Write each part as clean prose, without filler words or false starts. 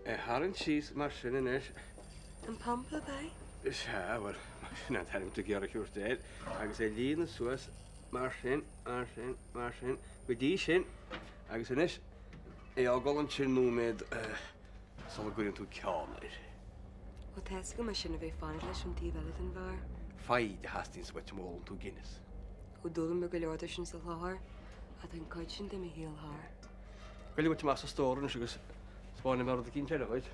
É a tharraingt síos mar sin anois. An pumpa, ab ea? Sea, bhuel, mar sin an t-ainm tú ag iarraidh a thabhairt air, agus é a líonadh suas mar sin, mar sin, mar sin, go dtí sin, agus anois é a fhágáil ansin nóiméad sula gcuireann tú ceann air. Ó tá fhios agam é sin a bheith ag fanacht leis ón taobh eile den bheár. Foighid a theastaíonns uait má ólann tú Guinness. Ó d'fhoghlaim mé go leor de sin sa chlár, ach tá an cuid sin de mo shaol thart. Gabhfaidh muid amach sa stór anois agus 'spáinfidh mé rud eicínt eile dhuit.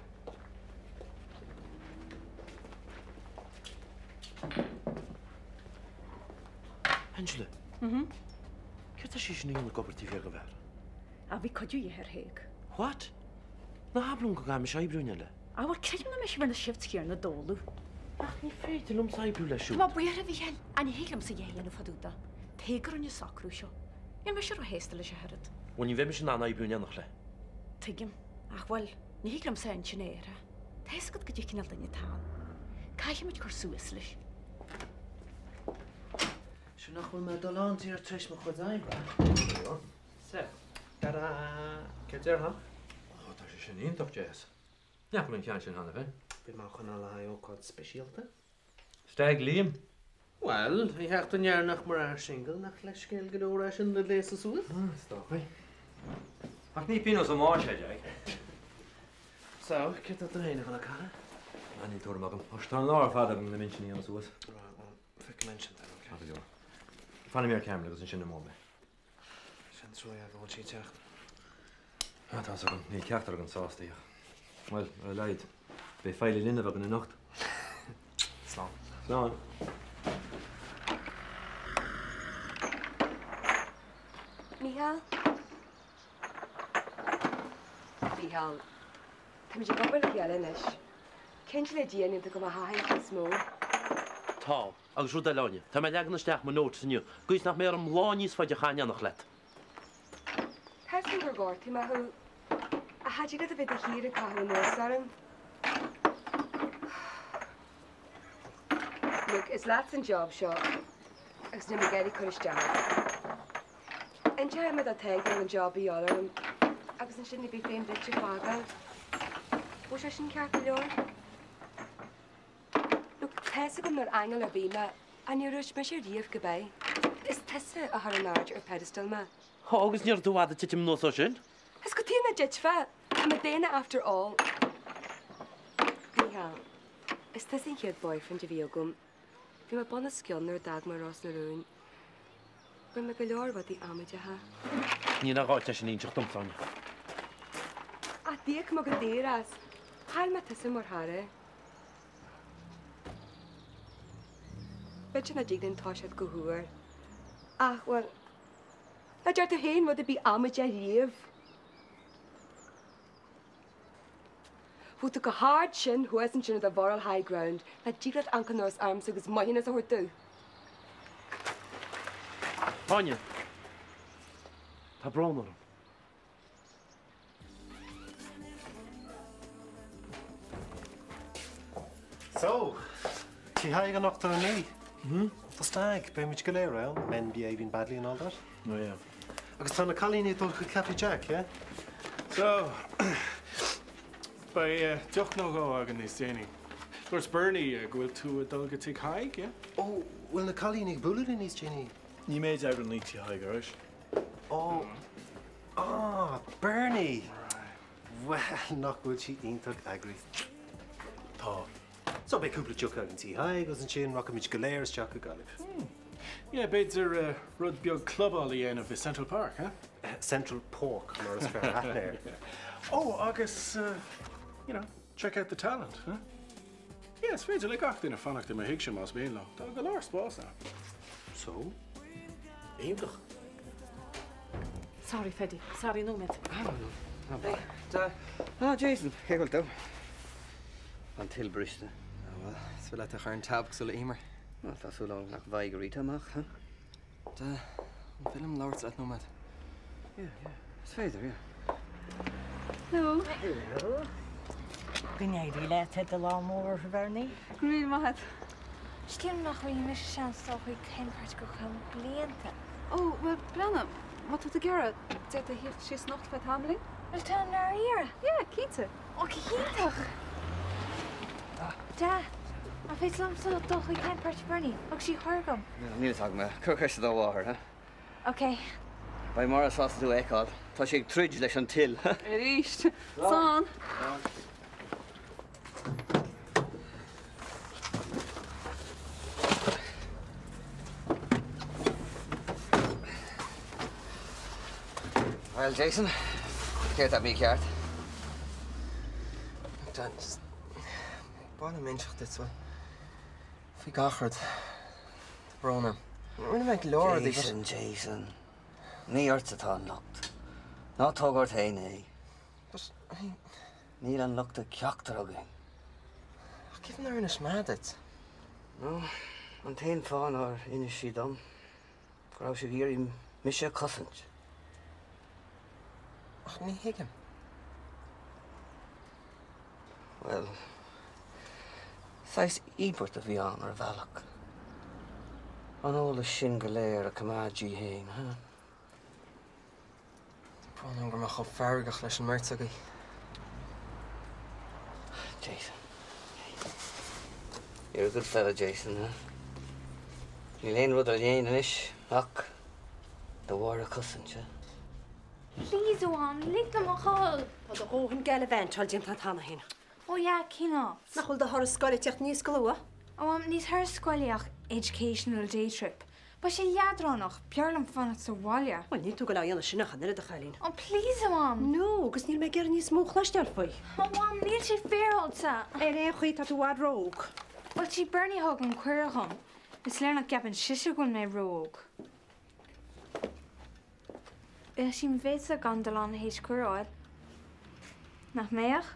Angela. Mhm. Céard tá sí sin a dhéanamh ag obair taobh thiar den bheár? Ah, bhí cuidiú de dhíth ar Thaidhg. What? Ná habair liom go gcaithfidh mise oibriú inniu léi. Ah, bhuel, creidim nach mbeidh sí ar na shifts céanna d'óladh. Ach ní féidir liomsa oibriú leis siúd. Tá mé buartha, a Mhícheáil, ach ní thig liomsa a dhath a dhéanamh fá dtaobh de. Tadhg a rinne an socrú seo. Níl mise róshásta leis ach oiread. Bhuel, ní bheidh mise in ann oibriú in éineacht léi. Tuigim. Ach, bhuel, ní thig liomsa a intinn a athrú. Tá fhios agat goidé cineál duine atá ann. Caithfidh muid cur suas leis. Sure nach bhfuil mé ag dul ann díreach tar éis mo chuid oibre. So, ta-da! Céard déarfá? Ó, tá sé sin iontach deas. Ní fhaca mé an ceann sin cheana féin. Bhí mé á choinneáil le haghaidh ócáid speisialta. Stag Liam? Bhuel, a theacht an deireanach mar fhear singil, nach leithscéal go leor é sin le gléasadh suas? Is dócha. Ach ní pionós an bháis é, Jack. So, céard tá tú féin a dhul a chaitheamh? Ah, níl tuairim agam. Tá an lá ar fad agam le m'intinn a dhéanamh suas. Right, well, feicfidh mé ansin then, okay? Maith go leor. Fanfaidh mé ar Carmel agus ansin imeoidh mé. Sin trua go bhfuil sí ag teacht. Ah, tá's agam, níl ceachtar againn sásta ach, bhuel, ar a laghad, beidh feighlí linbh againn anocht. Slán. Slán. Mícheál? Mícheál, táimid ag obair le chéile anois. Cinnte le Dia níl tú do mo sheachaint níos mó. Tá. Agus rud eile, Áine, tá mé ag leagan isteach mo notice inniu, gcaoi is nach mbeidh orm lá níos faide a chaitheamh in éineacht leat. Tá 'fhios agam gur ghortaigh mé thú, ach cha dtig leat a bheith de shíor ag caitheamh anuas orm. Look, is leatsa an job seo agus níl mé ag iarraidh cur isteach ort. Inseoidh mé do Tadhg go bhfuil an job a dhíobháil orm agus ansin ní bheidh feidhm duit a fhágáil. Bhfuil sé sin ceart go leor? Look, tá 'fhios agam nár aingeal ar bith mé, ach níor dhúirt mise riamh gurb ea. Is tusa a chuir in airde ar pedestal mé. Ó, agus ní raibh tú i bhfad ag titim anuas ó sin. Is cad chuige nach dtitfeá, tá mé daonna after all. Mícheál, is tusa an chéad boyfriend a bhí agam. Bhí mé bun os cionn nuair a d'fhág mé Ros na Rún. Rinne mé go leor rudaí amaideacha. Níl aon ghá duit é sin a inseacht domsa, Áine. Ach d'íoc mé go daor as. Chaill mé tusa mar chara. B'fhéidir nach dtig linn toiseacht go húr. Ach, bhuel, ná deir tú féin rud ar bith amaideach riamh. Bhfuil tú chomh hard sin thuas ansin ar do moral high ground nach dtig leat amharc anuas ormsa agus maithiúnas a thabhairt domh? Áine, tá brón orm. So, Tigh Thaidhg anocht ar a 9. The stag, beidh muid go léir ann, men behaving badly and all that. Oh yeah. Agus tá na cailíní ag dul chuig Café Jack, yeah? So, beidh deoch nó dhó againn níos déanaí. Dúirt Bernie go bhfuil tú ag dul go Tigh Thaidhg, yeah? Oh, bhfuil na cailíní ag bualadh linn níos déanaí? Ní mé a d'eagraigh an oíche Tigh Thaidhg, alright? Oh, ah, Bernie! Bhuel, nach bhfuil sí iontach eagraithe? Tá. So beidh cúpla deoch againn Tigh Thaidhg agus ansin rachaimid go léir isteach go Gaillimh. Yeah, b'fhéidir rud beag clubáil a dhéanamh i Central Park, huh? Central Pork mar is fearr aithne air. Oh, agus, you know, check out the talent, huh? Yeah, is féidir le gach duine fanacht i mo thigse más mian leo. Tá go leor spás ann. So? Iontach. Sorry, Feddie. Sorry, nóiméad. Ah, Jason, cén chaoi a bhfuil tú? An till briste. Ah, bhuel, is féidir leat a chur an tab cosúil le Emer. Bhuel, tá súil agam nach bhfaighidh Rita amach, huh? Da, an féidir liom labhairt leat nóiméad? Yeah, yeah, is féidir, yeah. Hello. Hello. Go n-éirí leat ar do lá mór, a Bhernie. Go raibh míle maith agat. Sílim nach bhfuil mise seans dul chuig hen party go ceann blianta. Ó, bhuel, breathnaigh, má tá tú ag iarraidh, d'fhéadfá a theacht síos anocht feadh tamaillín. Bhfuil tú i ndáiríre? Yeah, cinnte. Ó, go hiontach! Da, an féidir liomsa dul chuig hen party Bernie? Thug sí cuireadh dom. Níl fhios agam. Cuir ceist ar do mháthair, huh? Ok. Beidh Máire sásta tú a fheiceáil. Tá sí ag troid leis an till. Arís. Slán. Bhuel, Jason, céard atá mícheart? Dan, just ba mhaith liom inseacht duit, bhuel, faoi gach rud. Tá brón orm. Rinne mé go leor rudaí, but. Jason, Jason, ní ortsa atá an locht. Ná tóg ort féin é. But, I mean. Níl an locht ag ceachtar againn. Ach cén fáth nár inis Ma duit? No, an t-aon fáth nár inis sí dom, go raibh sí ag iarraidh mise a chosaint. Ach ní thuigim. Bhuel, saghas íobairt a bhí ann ar bhealach. An eolas sin go léir a choimeád di fhéin, huh? Tá brón orm go raibh mé chomh feargach leis an mbeirt agaibh. Jason. You're a good fella, Jason, huh? Níl aon rud ar dhéin anois ach do mháthair a chosaint, huh? Please, a Mham, lig dom a dhul. Tá do dhóthain gallivantáil déanta agat cheana féin. Ó yeah, cén áit? Nach bhfuil do thuras scoile ag teacht níos go luath? A Mham, ní turas scoile é ach educational day trip. Beidh sé leadránach, b'fhearr liom fanacht sa bhaile. Bhuel, níl tú ag dul á dhéanamh sin ach an oiread, a chailín. Oh please, a Mham! No, agus níl mé ag iarraidh níos mó a chloisteáil faoi. A Mham, níl sé féaráilte! Ar aon chaoi, tá tú i bhfad ró-óg. Bhuel, sí Bernie a thug an cuireadh dhom. Is léir nach gceapann sise go bhfuil mé ró-óg. Bheadh sí mo mhéidse gan dul ann théis cuireadh a fháil. Nach mbeadh?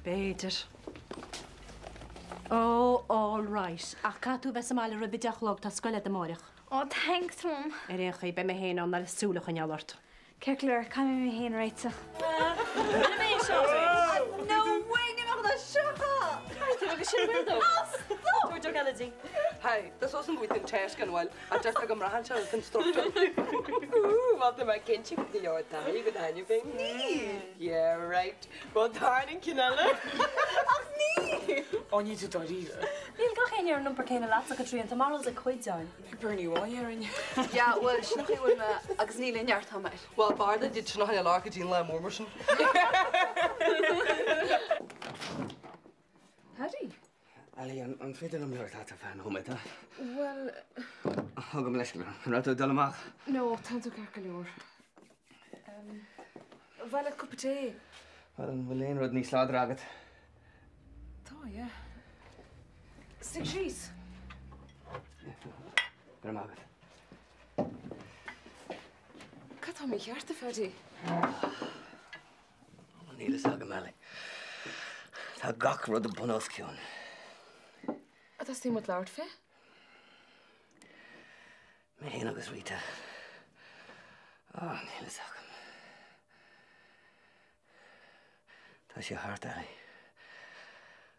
B'fhéidir. Oh, all right. Ach caithfidh tú a bheith sa mbaile roimh a 10 a chlog, tá scoil agat amáireach. Oh, thanks, Mum. Ar aon chaoi, beidh mé féin ann le súil a choinneáil ort. Ceart go leor, caithfidh mé mé féin a réiteach. No way, ní bheadh na seo! Agus sin bhfuil dó. Tabhair deoch eile di. Hey, tá sós an bhuaidh an teisc an bhfuil a deirtear go mbraitheann sé an struchtúr. Ooh, bhuel tá mé cinnte go leor taithí go taitneamh féin. Yeah, right. Bhuel tarlaíonn an ceann eile. Ach ní! Ó, níl tú dáiríre. Níl gach éinne ar an iompar céanna leatsa, Caitríona, tá maróid ag cuid againn. Bernie amháin ar Yeah, bhuel, sin an chaoi a bhfuil mé agus níl aon neart agam air. Bhuel, b'fhearr duit sin a choinneáil ort go dtí an lá mór mar sin. Paddy? Ali, an féidir liom labhairt leat ar feadh nóiméad, a? Bhuel... Gabh mo leithscéal, an raibh tú ag dul amach? No, tá tú ceart go leor. An mhaith leat cupa tae? Bhuel, an bhfuil aon rud níos láidre agat? Tá, yeah. Suigh síos. Go raibh maith agat. Cad tá mícheart, a Phaddy? Níl fhios agam, Ali. Tá gach rud bun os cionn. An dteastaíonn uait labhairt fé? Mé fhéin agus Rita. Á, níl fhios agam. Tá sé thart, Ali.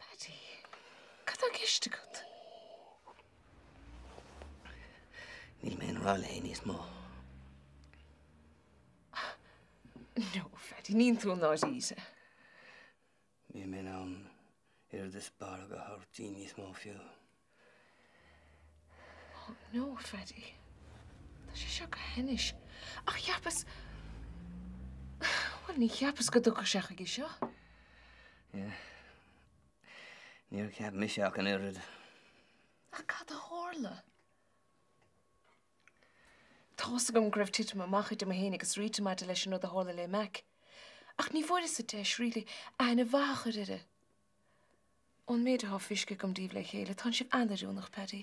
Paddy, cad tá i gceist agat? Níl mé i ngrá léi níos mó. No, Phaddy, níl tú i ndáiríre. Níl mé in ann oiread is barróg a thabhairt di níos mó fiú. Oh no, Phaddy. Tá sé seo go hainnis. Ach cheapas... Bhuel, ní cheapas go dtiocfadh sé chuige seo. Yeah. Níor cheap mise ach an oiread. Ach cad a tharla? Tá's agam go raibh titim amach idir mé féin agus Rita maidir leis an rud a tharla le Mac. Ach ní bhfuaireas-sa deis, really, aithne mhaith a chur uirthi. Ón méid atá feiscithe agam díbh le chéile, tánn sibh an-oiriúnach, Paddy.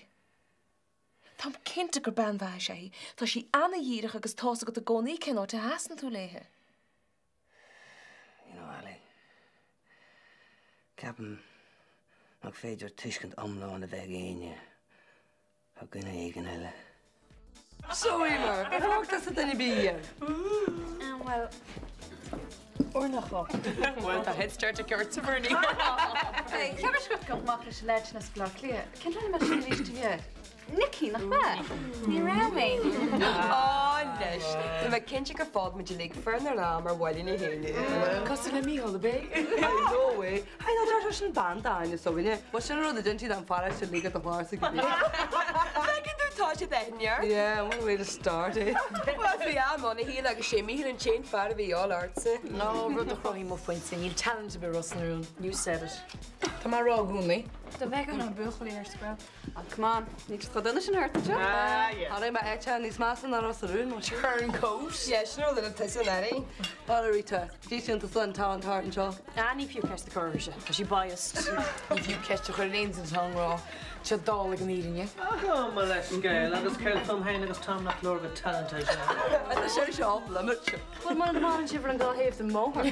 Táim cinnte gur bean mhaith is ea í. Tá sí an-dhíreach agus tá's agat i gcónaí cén áit a sheasann tú léithe. You know, Ali, ceapaim nach féidir tuiscint iomlán a bheith ag éinne ar dhuine éigin eile. So, Eimear, ar thóg tusa duine ar bith? Bhuel, Orlach. Bhuel, tá head start aici ortsa, Bernie. Hey, cheapais go raibh amach leis an leaid sin as Baile Átha Cliath. Cén fáth nach mbeadh sin arís inné? Nicky, nach mbeadh? Ní raibh mé. Á, leis. Tá mé cinnte gur fág muid uilig foireann ar am ar bhaile na hÉinne. Cosúil le Mícheál ab é? I no way. Hi ná deir sin bean d'Áine s'againne. Bhuel sin an rud a dein siad an fear sin ligean do chlár sa gcrích. Feiceann tú tá siad aithne. Yeah, what a way to start eh. Bhuel bhí am ann a Shíle agus sé Mícheál an t-aon fear a bhí all ortsa. Nó rud a chruthaigh mo phointe, níl talent ar bith i Ros na Rún. You said it. Tá mé á rá i gcónaí. Do bheith an buachaillí ar scoil. Ah, come on, níl siad chomh dona sin thart anseo. Ah, yeah. Tharla mé áit níos measa ná Ros na Rún, mo Turncoat. Yeah, sin rud a tusa an airí. Bhuel, a Rita, dísíonn tusa an talent thart anseo. Ah, ní fiú ceist a chur uirthi, tá sí biased. Ní fiú ceist a chur ar aon duine atá i ngrá. Tá sé dall ag an fhírinne. Ah, mo leithscéal, agus céard fúm féin agus Tom nach leor go talent é sin? Tá sé seo off limit. Bhuel, mura maireann sibh ar an dá thaobh den mbóthar.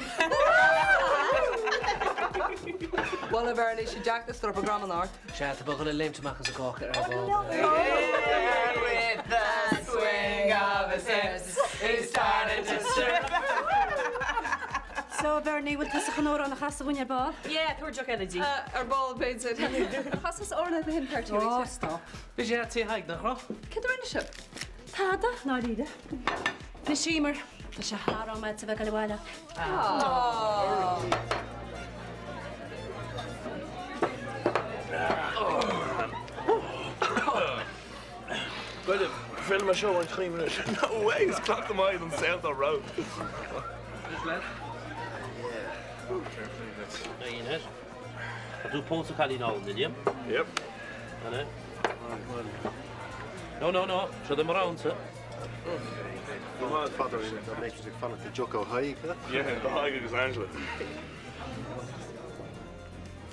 Bhuel, a Bhernie, sé Jack the Stripper Gram an art. Sea, tá buachaill ag léimt amach as an gcáca ar ball. With the swing of his hips, he started to strip. So, Bernie, bhfuil tusa chun amhrán a chasadh dúinn ar ball? Yeah, tabhair deoch eile di. Ar ball, b'fhéidir. Chas tusa amhrán ag an party, Rita. Oh, stop. Bhí sé a'd tigh Thaidhg, nach raibh? Céard a rinne sibh? Tada, ndáiríre. Bhriseamar. Tá sé thar am a'd a bheith ag dul abhaile. Bhuel, fill mé seo an chaoi anois. No way, is cleachtadh maith don saol dá raibh. Tá tú pósta cailín álainn, William? Yep. An é? No, no, no, seo do mo roghsa. Go maith, Father, dá mbeidh siad ag fanacht le deoch ó Thaidhg, huh? Yeah, do Thaidhg agus Angela.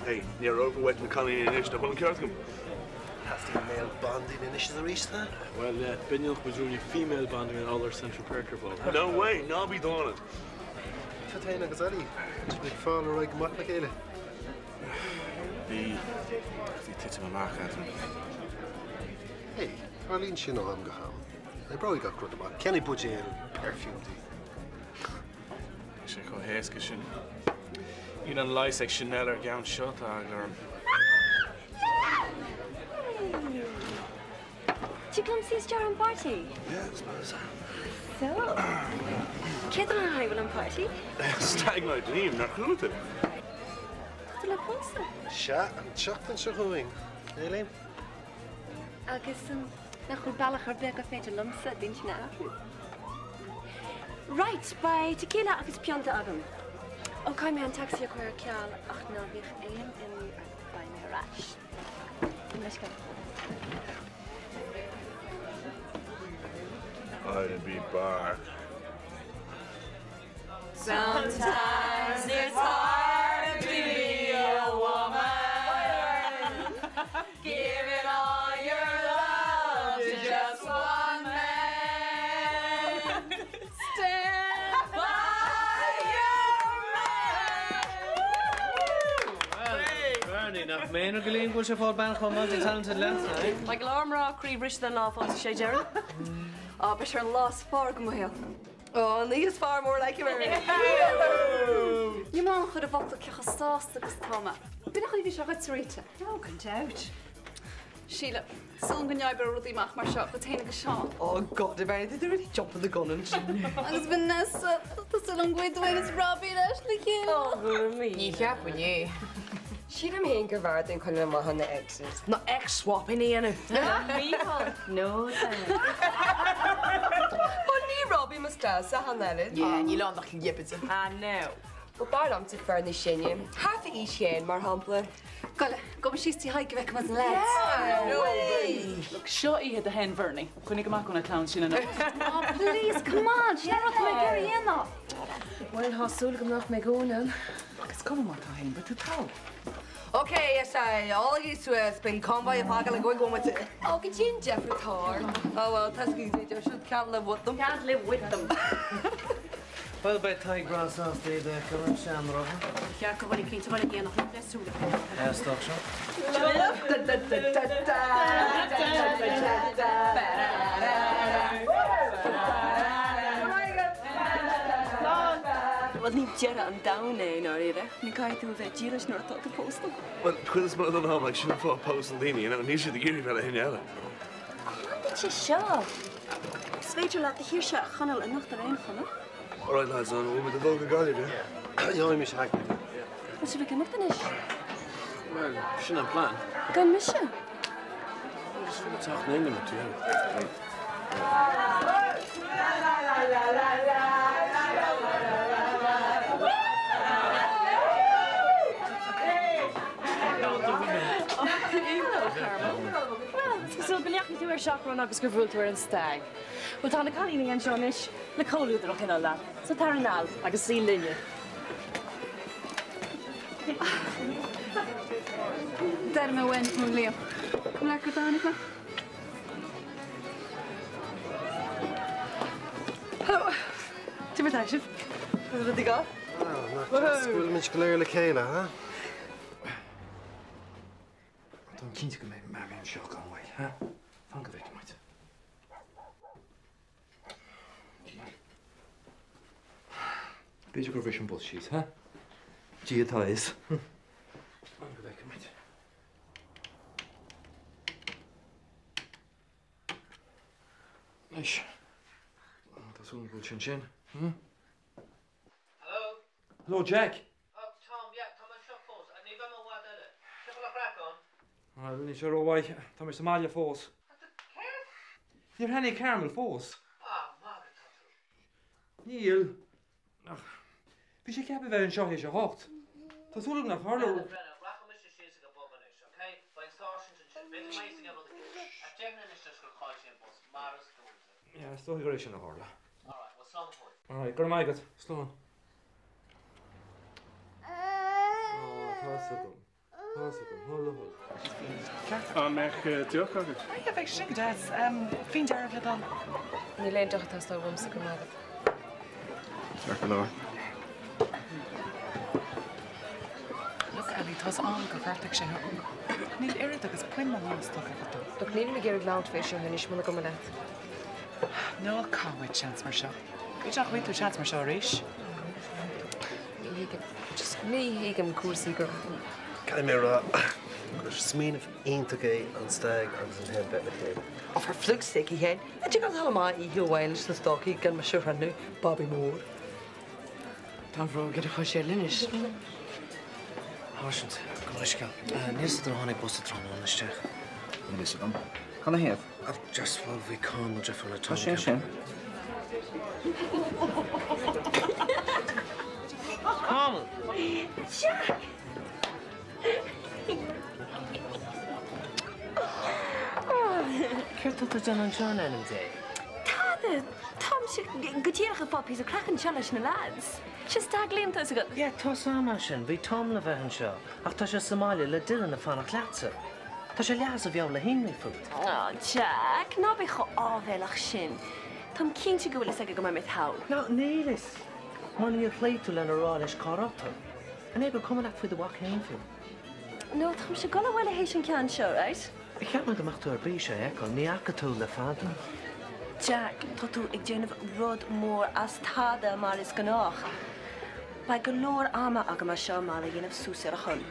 Hey, níor overweight na cailíní anois, nach bhfuil an ceart agam? Theastaigh male bonding anois is arís, huh? Well, b'inneach muid rinne female bonding in all our Central Perk ar ball. No way, ná bí dána. Tú féin agus Ellie, tá sibh ag fáil ar aghaidh go maith le chéile. Bhí, bhí titim amach eadrainn. Hey, tarlaíonn sin ó am go ham. Oibreoidh gach rud amach. Ceannaigh buidéal perfume di. Níl sé chomh héasca sin. Níl an leigheas ag Chanel ar an gceann seo, tá eagla orm. Tig liom suí isteach ar an bpáirtí? Yeah, I suppose. So, cé don a bhfuil an páirtí? Stag night, Liam, nár chuala tú? Tá tú le pósadh? Sea, an tseachtain seo chugainn. Eh, Liam? Agus nach bhfuil bealach ar bith gur féidir liomsa d'intinn a athrú? Right, beidh tequila agus pionta agam. Ó, caithfidh mé an taxi a chur ar ceal ach ná bíodh aon imní ort, beidh mé ar ais. Leithscéal. I'd be back. Sometimes it's hard to be a woman Giving all your love to just one man Stand by your man Bernie, nach méanar go Liam go bhfuil sé ag fáil bean chomh multi-talented leat, eh? Beidh go leor mná croíbhriste an lá a phósfaidh sé Darren. Á, beidh sé ar an lá is fearr de mo shaol. Ó, an oíche is fearr more like it. Níl mé in ann a chur i bhfocla cé chomh sásta agus atá mé. B'in an chaoi a bhí sé dhuit, Rita. Oh, gan dabht. Síle, súil agam go n-oibreoidh rudaí amach mar seo dhuit féin agus Seán. Oh God, a Bhernie, did they really jump the gun and Agus Vanessa, tá súil agam go bhfaighidh tú féin is Robbie ar ais le chéile. Oh, go raibh míle. Ní cheapfainn é. Sílim féin gur bhfearr duinn coinneáil amach ó na exes. Ná ex-swapping a dhéanamh. Mícheál, no thanks. Bhuel, ní Robbie mo style-sa ach an oiread. Yeah, níl ann ach liopide. Ah, no. Bhuel, b'fhearr liomsa fear níos sine. Half a aois féin, mar shampla. Gabh, gabh síos tí Thaidhg go bhfeicfidh muid na lads. Yeah, no way. Look, seo oíche do hen Bhernie. Coinnigh amach óna clann sin anocht. Oh, please, come on, sin an rud atá mé ag iarraidh a dhéanamh. Bhuel, tá súil agam nach mbeidh Eoin ann. Agus cuma má tá féin, beidh tú togha. Ok, is é, ólaigí suas, bíonn convoy ag fágáil i gcúig bhomaite. Ó, go dtí an deifir atá ort. Oh well, tá scaoilte, deir siad, can't live with them. Can't live with them. Bhuel, beidh Tadhg breá sásta iad a fheiceáil, an seanrotha. Cheart go bhfuil cinnte bhfuil ag déanamh le súil a chur. Theastódh seo. Bhuel, ní deireadh an domhain é, i ndáiríre. Ní caithfidh tú a bheith dílis nuair atá tú pósta. Bhuel, cuid is mó den am, like, sin an fáth a pósann daoine, you know, níl siad ag iarraidh bheith le duine eile. An duit é seo? Is féidir leat do shaoirse a choinneáil anocht ar aon chuma. Alright lads, an bhfuil muid ag dul go Gaillimh, yeah? Gheobhaidh mise hackney. Bhfuil sibh ag imeacht anois? Bhuel, sin an plean. Gan mise? Is féidir teacht in éineacht leat, yeah. Bhuel, is cosúil go ndeachaigh tú ar seachrán agus gur bhuail tú ar an stag. Bhuel, tá na cailíní anseo anois le comhluadar a choinneáil leat, so tar anall agus suí linne. Déarfaidh mé uaim nó Liam. Cuma leat gur tháinig mé? Hello! Cad é mar tá sibh? Bhfuil rudaí go? Ah, nach deas go bhfuilimid go léir le chéile, ha? Táim cinnte go mbeidh Mary anseo gan mhoill, ha? Fan go bhfeicfidh muid. B'fhéidir gur bhris an bus síos, ha? Dia atá a fhios. Fan go bhfeicfidh muid. Anois, tá súil agam go bhfuil sé ansin, hm? Hello? Hello, Jack. Oh, Tom, yeah, tá mé anseo fós. Ní bheidh mé i bhfad eile. Cén bhfuil an chraic ann? Bhuel, níl sé rómhaith. Tá mé sa mbaile fós. Céard? Níor tháinig Carmel fós. Ah, magadh atá tú. Níl. Ach, bhí sé ceaptha bheith anseo théis a hocht. Tá súil agam nach tharla. Brenna, Brenna, rachaidh mise síos ag an bpub anois, ok? Beidh an sáirsint ansin. B'fhéidir go mbeidh fhios aige rud éicint. Ach déarfainn anois leis gur chaill sé an bus, mar is dual dó. Yeah, is dóigh gur é sin a tharla. Alright, well slán go fóill. Alright, go raibh maith agat. Slán. Ó, tá fhios agam. Tá fhios agam. Hula hula. An mbeadh deoch agat? Yeah, bheadh sin go deas. Fíon dearg le do thoil. Níl aon deoch ag teastáil uaimse, go raibh maith agat. Ceart go leor. Look, Ellie, tá's a'm gur ghortaigh sé thú. Níl oiread agus puinn maithiúnas tugtha agat dó. Look, nílim ag iarraidh labhairt fé seo anois muna gcuma leat. Ná caith uait seans mar seo. B'fhéidir nach bhfaighidh tú seans mar seo arís. Ní thuigim, just ní thuigim cúrsaí gur. Caithfidh mé a rá gur smaoineamh iontach é an stag agus an hen bheith le chéile. Oh for fluke's sake, a Sheáin, an dtig leat dul amach oíche amháin leis na stócaigh gan mise a shroicheadh, Bobby Mór? Tá an bhróg ar a chois eile anois. Sáirsint, gabh mo leithscéal. Níl fhios agat ar tháinig bus tráthnóna isteach. Níl fhios agam. Cad ina thaobh? Oh, just bhuel, bhí Con, mo dheirfiúr le Tá sé ansin. Carmel! Jack! Céard tá tú ag déanamh anseo in ainm Dé? Tada! Táimse go díreach ag fáil píosa craic anseo leis na lads. Sé stag Liam tá fhios agat. Yeah, tá's a'm é sin. Bhí Tom le bheith anseo, ach tá sé sa mbaile le Dylan ag fanacht leatsa. Tá sé leath as a mheabhair le himní fút. Aw, Jack, ná bí chomh áibhéalach sin. Táim cinnte go bhfuil fhios aige go mbeidh mé thall. No, níl fhios. Mar níor ghlaoigh tú lena rá leis cá raibh tú. An é gur cuma leat faoi do mhac féin fiú? No, táimse ag dul abhaile théis an ceann seo, right? Cheap mé go mbeadh tú ar bís é a fheiceáil, ní fhaca tú le fada. Jack, tá tú ag déanamh rud mór as tada mar is gnách. Beidh go leor ama agam as seo amach le dhéanamh suas ar a shon.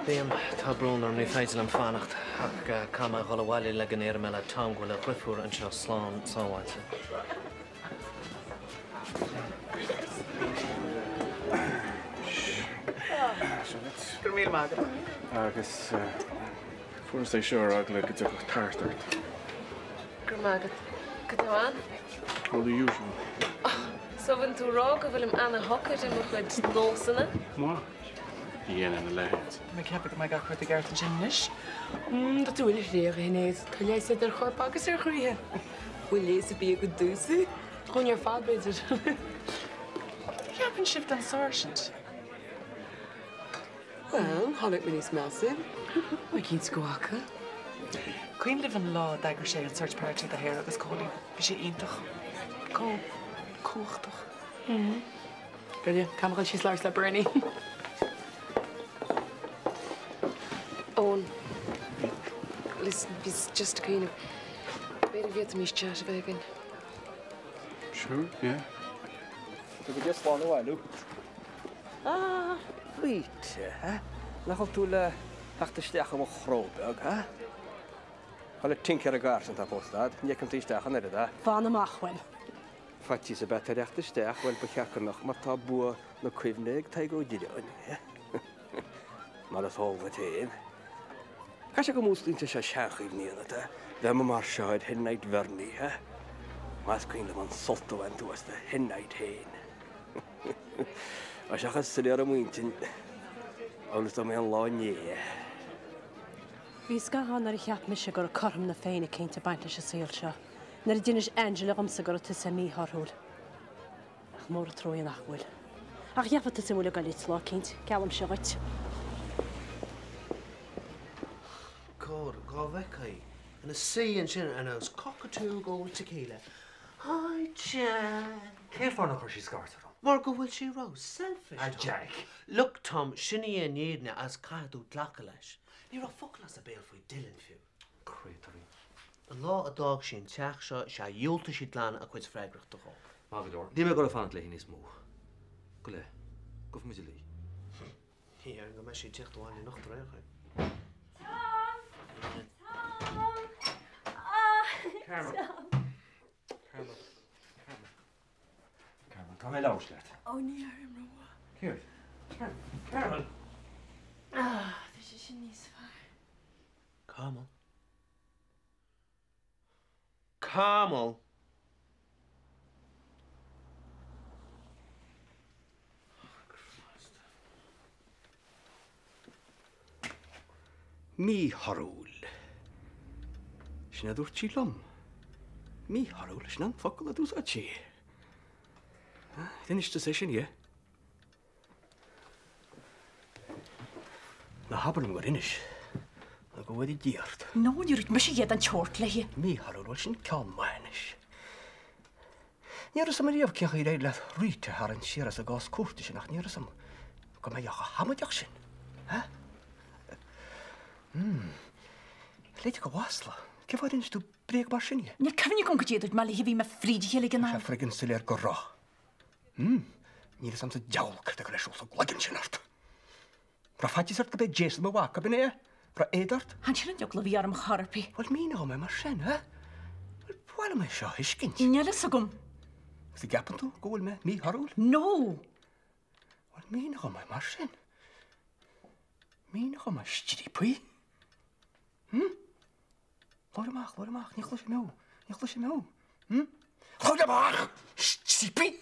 Liam, tá brón orm, ní féidir liom fanacht ach caithfidh mé a dhul abhaile le go ndéarfaidh mé le Tom go bhfuil a dhrifiúr anseo slán sábháilte. Go raibh míle maith agat. Agus fuaireas é seo ar eagla go dtiocfadh tart ort. Go raibh maith agat. Cad tá ann? Well, the usual. So bhfuil tú ag rá go bhfuilim ana-shocair i mo chuid nósanna? Maith. Ní dhéanann a leithéid. Tá mé ag ceapadh go mbeidh gach rud i gceart ansin anois. Tá tú uile thréigh, a Shinéad. Tá leigheas ar chorp agus ar chroíthe. Bhfuil leigheas ar bith agat domhsa? Dhúinn ar fad, b'fhéidir. Cad a cheapann sibh den sáirsint? Bhuel, chonaic mé níos measa. Bhuel, cinnte go bhfaca. Cuimhin libh an lá a d'eagraigh sé an search party do Shara agus Cóilín? Bhí sé iontach. Chomh cumhachtach. Goidé, caithfidh mé dul síos labhairt le Bernie. Eoin, listen, bhíos just ag cuimhneamh, b'fhéidir go bhféadfaimis chat a bheith againn. Sure, yeah. Go dtí slán abhaile. Ah, Rita, ha? Nach bhfuil tú le theacht isteach i mo chró beag, ha? Chuile tinc ar an gcarr sin atá pósta a'd, ní fheiceann tú isteach an oiread, a. Fan amach uaim. Faitíos ar bith ort a theacht isteach, bhuel, ba cheart go mbeadh, mar tá bua na cuimhne ag Tadhg Ó Direáin, mar is eol duit féin. Caithfidh sé go músclaíonn sé seo seanchuimhní ionat, a bheith amuigh mar seo ar hen night Bhernie, a? Más cuimhin liom an sult a bhain tú as do hen night féin. Tá sé chomh soiléir i m'intinn amhail is dá mba é an lá inné é. Bhí scaitheamh ann nuair a cheap mise go raibh cothrom na Féinne eicínt ag baint leis an saol seo, nuair a d'inis Angela dhomsa go raibh tusa míthorthúil. Ach mór an truaighe nach bhfuil. Ach gheobhaidh tusa buille ag goil duit lá eicínt, geallaimse dhuit. God, dhá bhfeicfeá í ina suí ansin ar nós cockatoo ag ól tequila. Hi Jack! Cén fáth nár chuir sí scairt orm? Mar go bhfuil sí ró selfish, A Tom. Jack! Look Tom, sin í an fhírinne agus caithfidh tú glacadh leis. Ní raibh focal as a béal faoi Dylan fiú. Créatúirín. An lá a d'fhág sí an teach seo, is ea dhiúltaigh sí glan a cuid freagrachta dhó. Maith go leor. Níl mé ag dul a fanacht léi níos mó. Go leith. Gabhfaidh muid a luí. Ní déarfainn go mbeidh sí ag tíocht abhaile anocht ar aon chaoi. Tom! Tom! Ah! Carmel. Tom! Carmel. Carmel. Carmel, tá mé ag labhairt leat. Ó, ní airim rómhaith. Céard? Carmel. Carmel! Ah, tá sé sin níos fearr. Carmel. Carmel! Míthorthúil. Sin a dúirt sí liom. Míthorthúil, sin an focal a d'úsáid sí. D'inis tusa é sin di? Ná habair liom gur inis, nó go bhfóire Dia ort. No, ní raibh mise a dhath den tseort léi. Míthorthúil, bhuel sin ceann maith anois. Ní raibh 'fhios a'm ariamh cén chaoi ar éirigh leat Rita a tharraingt siar as an gcás cúirte sin ach ní raibh 'fhios a'm go mbeifeá chomh hamaideach sin. Ha? Hmm. Léite go mhasla. Cén fáth ar inis tú bréag mar sin di? Níl cuimhne agam goidé a dúirt mé léi, bhí mé fríd a chéile ag an Tá am. sé friggin soiléir go raibh. Hmm. Níl 'fhios a'm sa diabhal céard a chuir ar siúl sa gcloigeann sin ort. Raibh faitíos ort go b'é Jason mo mhac, ab in é? Raibh éad ort? Chan sin an eagla a bhí orm chor ar bith. Bhuel, mínigh dhom é mar sin, eh? Bhuel, ba mhaith liom é seo a thuiscint. Níl fhios agam. Agus an gceapann tú go bhfuil mé míthorthúil? No! Bhuel, mínigh dhom é mar sin. Mínigh dhom é, striapaí. Hmm? Labhair amach, labhair amach, ní chloisfidh mé thú, ní chloisfidh mé thú. Hmm? Labhair amach! Striapaí!